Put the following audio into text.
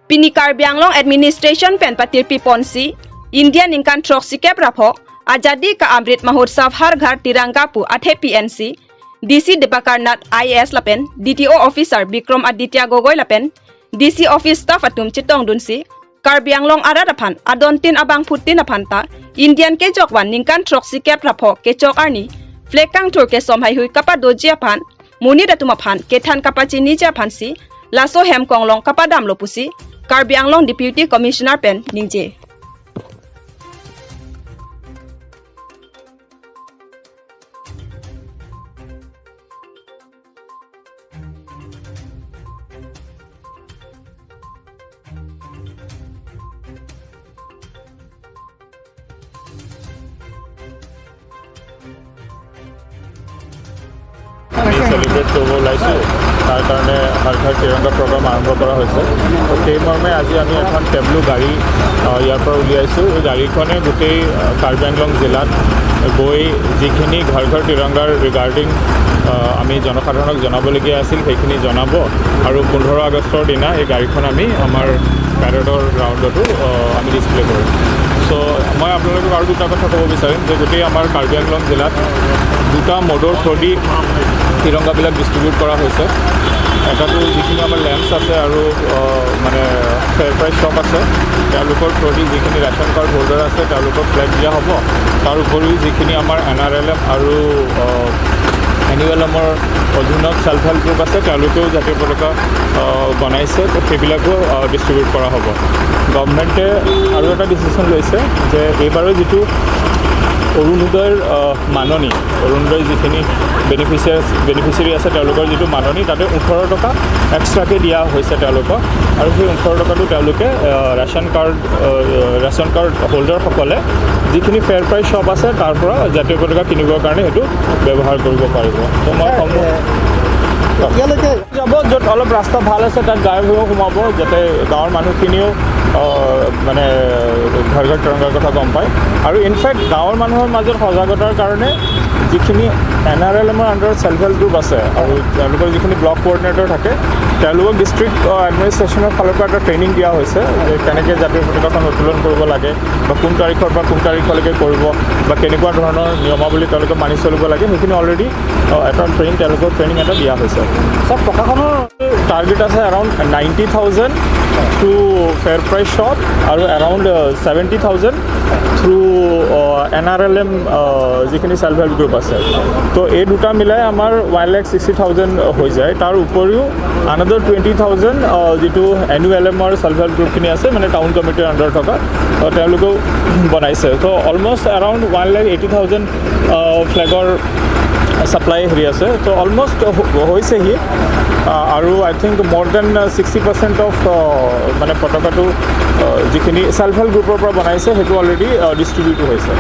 Pini Karbi Anglong administration pen patir pi ponsi Indian ingkan trok sikep rapho Azadi ka Amrit Mahotsav Har Ghar Tiranga pu athe PNC DC Dibakar Nath IAS lapen DTO officer Bikram Aditya Gogoi lapen DC office staff atum chitong dunsi Karbi Anglong aradaphan adon tin abang phutin aphanta Indian ke jokwan ningkan trok sikep rapho ke chok arni flag kang thur ke som hai hui kapa doji aphan muni datum aphan ke than kapa chini ja phansi laso hem konglong kapa dam lopusi Karbi Anglong Deputy Commissioner pen ningje. Celebrate কৰিব ওলাইছোঁ, তাৰ কাৰণে হৰ ঘৰ Tiranga programme আৰম্ভ কৰা হৈছে। তো সেই মৰ্মে আজি আমি এখন টেবলু গাড়ী ইয়াৰ পৰা উলিয়াইছোঁ। এই গাড়ীখনে গোটেই কাৰ্বি আংলং জিলাত গৈ যিখিনি ঘৰ ঘৰ তিৰংগাৰ ৰিগাৰ্ডিং আমি জনসাধাৰণক জনাবলগীয়া আছিল সেইখিনি জনাব আৰু 15 আগষ্টৰ দিনা এই গাড়ীখন আমি আমাৰ পেৰেডৰ গ্ৰাউণ্ডতো আমি ডিছপ্লে কৰিম। চ' মই আপোনালোকক আৰু দুটা কথা ক'ব বিচাৰিম যে গোটেই আমাৰ কাৰ্বি আংলং জিলাত দুটা মডৰ থ্ৰুদি তিৰংগাবিলাক ডিষ্ট্ৰিবিউট কৰা হৈছে। এটাটো যিখিনি আমাৰ লেম্পছ আছে আৰু মানে ফেয়াৰ প্ৰাইচ শ্বপ আছে তেওঁলোকৰ থ্ৰুদি যিখিনি ৰেচন কাৰ্ড হোল্ডাৰ আছে তেওঁলোকক ফ্লেগ দিয়া হ'ব। তাৰ উপৰিও যিখিনি আমাৰ NRLM আৰু NULMৰ অধীনত চেল্ফ হেল্প গ্ৰুপ আছে তেওঁলোকেও জাতীয় পতাকা বনাইছে, তো সেইবিলাকো ডিষ্ট্ৰিবিউট কৰা হ'ব। গভমেণ্টে আৰু এটা ডিচিশ্যন লৈছে যে এইবাৰো যিটো অৰুণোদয়ৰ মাননি, অৰুণোদয় যিখিনি বেনিফিচিয়াৰী আছে তেওঁলোকৰ যিটো মাননি তাতে 18 টকা এক্সট্ৰাকৈ দিয়া হৈছে তেওঁলোকক আৰু সেই 18 টকাটো তেওঁলোকে ৰেচন কাৰ্ড হোল্ডাৰসকলে যিখিনি ফেয়াৰ প্ৰাইচ শ্বপ আছে তাৰ পৰা জাতীয় পতাকা কিনিবৰ কাৰণে সেইটো ব্যৱহাৰ কৰিব পাৰিব। তো মই যাব য'ত অলপ ৰাস্তা ভাল আছে তাত গাঁৱে ভূঞে সোমাব, যাতে গাঁৱৰ মানুহখিনিও মানে ঘৰ ঘৰ তিৰংগাৰ কথা গম পায়। আৰু ইনফেক্ট গাঁৱৰ মানুহৰ মাজত সজাগতাৰ কাৰণে যিখিনি NRLMৰ আণ্ডাৰত চেল্ফ হেল্প গ্ৰুপ আছে আৰু তেওঁলোকৰ যিখিনি ব্লক কোঅৰ্ডিনেটৰ থাকে তেওঁলোকক ডিষ্ট্ৰিক্ট এডমিনিষ্ট্ৰেশ্যনৰ ফালৰ পৰা এটা ট্ৰেইনিং দিয়া হৈছে যে কেনেকৈ জাতীয় পতাকাখন উত্তোলন কৰিব লাগে বা কোন তাৰিখৰ পৰা কোন তাৰিখলৈকে কৰিব বা কেনেকুৱা ধৰণৰ নিয়মাৱলী তেওঁলোকে মানি চলিব লাগে, সেইখিনি অলৰেডি এটা ট্ৰেইনিং তেওঁলোকৰ ট্ৰেইনিং এটা দিয়া হৈছে। চব প্ৰশাসনৰ টাৰ্গেট আছে around 90,000 through fair price shop আৰু এৰাউণ্ড 70,000 থ্ৰু NRLM যিখিনি চেল্ফ হেল্প গ্ৰুপ আছে। তো এই দুটা মিলাই আমাৰ 1,60,000 হৈ যায়। তাৰ উপৰিও আনাডাৰ 20,000 যিটো NULMৰ চেল্ফ হেল্প গ্ৰুপখিনি আছে মানে টাউন কমিটিৰ আণ্ডাৰ থকা তেওঁলোকেও বনাইছে। তো অলমষ্ট এৰাউণ্ড 1,80,000 ফ্লেগৰ ছাপ্লাই হেৰি আছে, তো অলমষ্ট হৈছেহি। আৰু I think more than 60% of মানে পতাকাটো যিখিনি চেল্ফ হেল্প গ্ৰুপৰ পৰা বনাইছে সেইটো অলৰেডি ডিষ্ট্ৰিবিউটো হৈছে।